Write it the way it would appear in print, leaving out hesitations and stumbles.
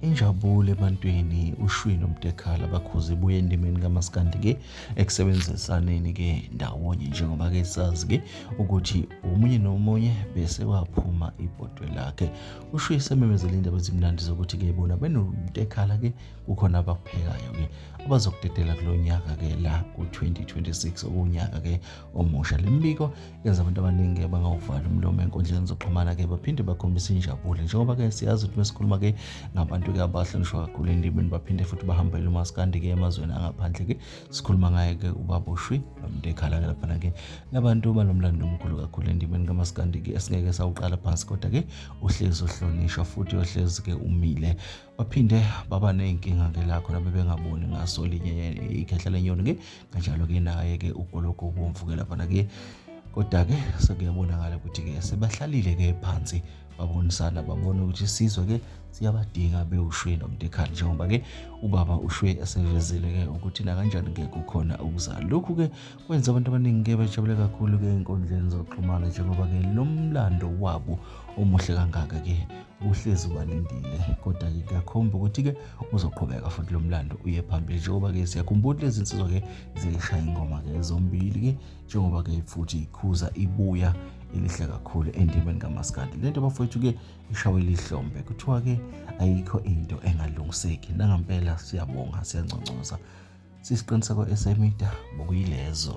Injabulo ebantwini uShwi noMtekhala bakhuza ibuye endimeni kaMaskandi ke ekusebenzisaneni ke ndawonye njengoba ke sazi ke ukuthi omunye nomunye bese waphuma ibhodwe lakhe. UShwi sememezele indaba ezimnandi zokuthi ke bona benoMtekhala ke kukhona abakuphekayo ke abazokudedela kulo nyaka ke la ku-2026 okunyaka ke omusha. Le mbiko yenza abantu abaningi bangawuvali umlomo enkundleni zokuxhumana-ke baphinde bakhombise injabulo njengoba-ke siyazi ukuthi mesikhuluma-ke ngabantu-ke abahlonishwa kakhulu endimeni baphinde futhi bahambele umaskandi-ke emazweni angaphandle-ke sikhuluma ngaye-ke ubaba ushwi nomuntu ekhala-ke laphana-ke labantu banomlando omkhulu kakhulu endimeni kamaskandi-ke esingeke sawuqala phansi kodwa-ke uhlezi uhlonishwa futhi ohlezi-ke umile baphinde baba ney'nkinga-ke la khona bebengaboni ngaso linye ikhehla lenyoni-ke kanjalo-ke naye-ke ugologo ubomvu-ke laphana-ke kodwa-ke sekuyabonakala ukuthi-ke sebahlalile-ke phansi babonisana babona ukuthi isizwe-ke siyabadinga bewushwe nomntekhali njengoba-ke ubaba ushwe esevezile-ke ukuthi nakanjani-ke kukhona ukuza lokhu-ke kwenza abantu abaningi-ke bejabule kakhulu-ke ey'nkundleni zokuxhumana njengoba-ke lo mlando wabo omuhle kangaka-ke uhlezi ubalindile kodwa-ke kuyakhomba ukuthi-ke uzoqhubeka futhi lo mlando uye phambili njengoba-ke siyakhumbula lezi nsizwa-ke ziyishaya ingoma-ke zombili-ke njengoba-ke futhi ikhuza ibuya elihle kakhulu endimeni kamaskandi le nto bafowethu-ke ishawe lihlombe kuthiwa-ke ayikho into engalungiseki nangampela siyabonga siyanconcoza sisiqiniseko esemida bokuyilezo.